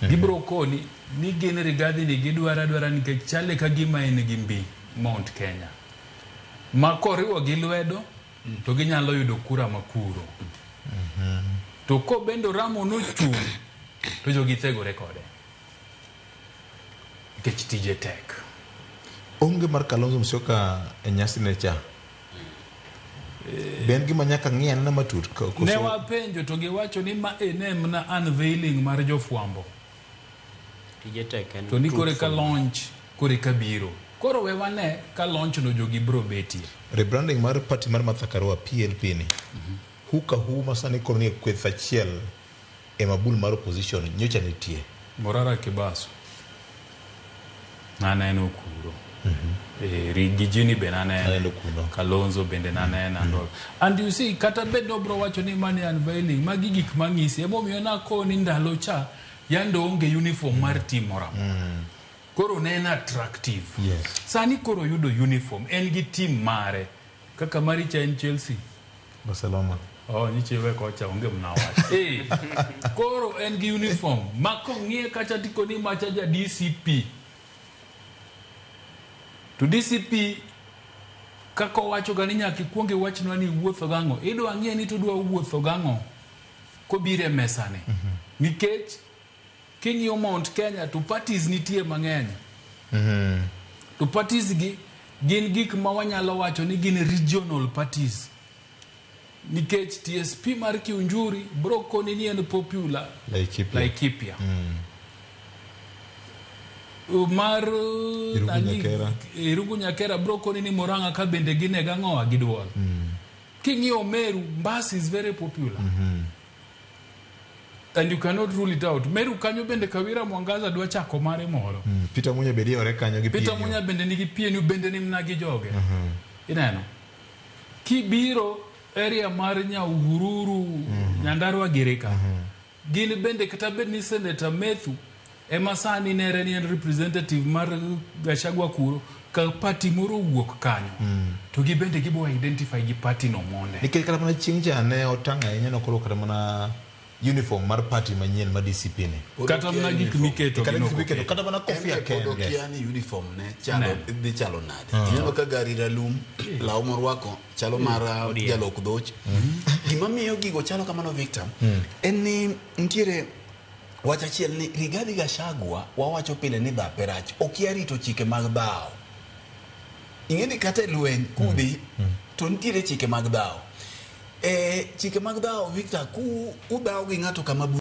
Gibiro koni ni gin Rigathi ni gidwaro adwara nikech chale ka gima en gi mbi Mount Kenya. Ma koriwo gi lwedo to ginyalo yudo kura ma kuro. To kobendo Ramo nochung' to jogi thegore kode. Nikech tije tek. Onge mar Kalonzo Musyoka e nyasi ne cha. Be en gima nyaka ng'i anena matut? Koso- Ne wapenjo to giwacho ni ma en mana unveiling mar jofwambo. Tije tek en To ni kore ka truthful. launch kore ka biro. Koro we wane ka launch no jogi biro betie. Rebranding mar party mar Martha Karua PLP ni. Hu ka hu ma sani koro nie kweth achiel e mabul mar opposition nyocha nitie. Morara Kibaso. Naneno kuro. Eh, Riggy G be naneno. Naneno kuno. Kalonzo bende naneno. And all. And you see, kata bed ni obro wacho ni mani unveiling, magi gik mang'isi. Emomiyo nakoni ndalo cha, yande onge uniform mar team moro amora. Koro ne en attractive. Yes. Sani koro yudo uniform, en gi team mare. Kaka mari cha en Chelsea. Barcelona. Oh, nichiwe kocha onge mna wach. Eh, koro en gi uniform. Ma kong'iye kacha tikoni macha ja DCP. To DCP kaka owacho ga ni nyaka ikuong iwachnwa ni iwuotho gang'o. Idwa ng'iye ni to odwa wuotho gang'o kobiro e mesa ni. Nikech king'iyo Mount Kenya to parties nitie mang'eny. To parties gi gin gik ma wanyalo wacho ni gin regional parties. Nikech TSP mar Kiunjuri bro koni ni en popular Laikipia. Laikipia. Mar Irungu Nyakera. Irungu Nyakera bro koni ni Murang'a ka bende gine gang'owa gi duol. King'iyo Meru, Mbasi is very popular. And you cannot rule it out. Meru kanyo bende Kawira Mwangaza dwa chako mare moro. Peter Munya bende yore kanyo gi Peter PNU. Munya bende nigi PNU bende ni mna gi joge. Ineno? Kibiro area mar Nyahururu, Nyandarua Girika. Gin bende kata bed ni Senator Methu ema sani nere ni en representative mar Gachagua kuro ka party moro owuok kanyo to gibende gibo identify gi party no monde. Nikech kata mana chieng' cha ne otang' ahinya nokoro kata mana uniform mar party manyien ma DCP ni. Kata mana gik miketo Kata gi gik nok miketo, oketo. kata mana kofia En be pod kende. okia ni uniform ne chalo dhi chalo nade. Ineno ka gari ralum, law morwako chalo mar jalok dhoch. Gima miyo gigo chalo kamano Victor, en ni nitiere wach achiel ni Rigathi Gachagua wawacho pile ni dhape rach, okia rito chike mag dhawo. Ing'e ni kata e lweny kudhi to nitiere chike mag dhawo. E chike mag dhawo Victor, ku udhawo gi ng'ato kama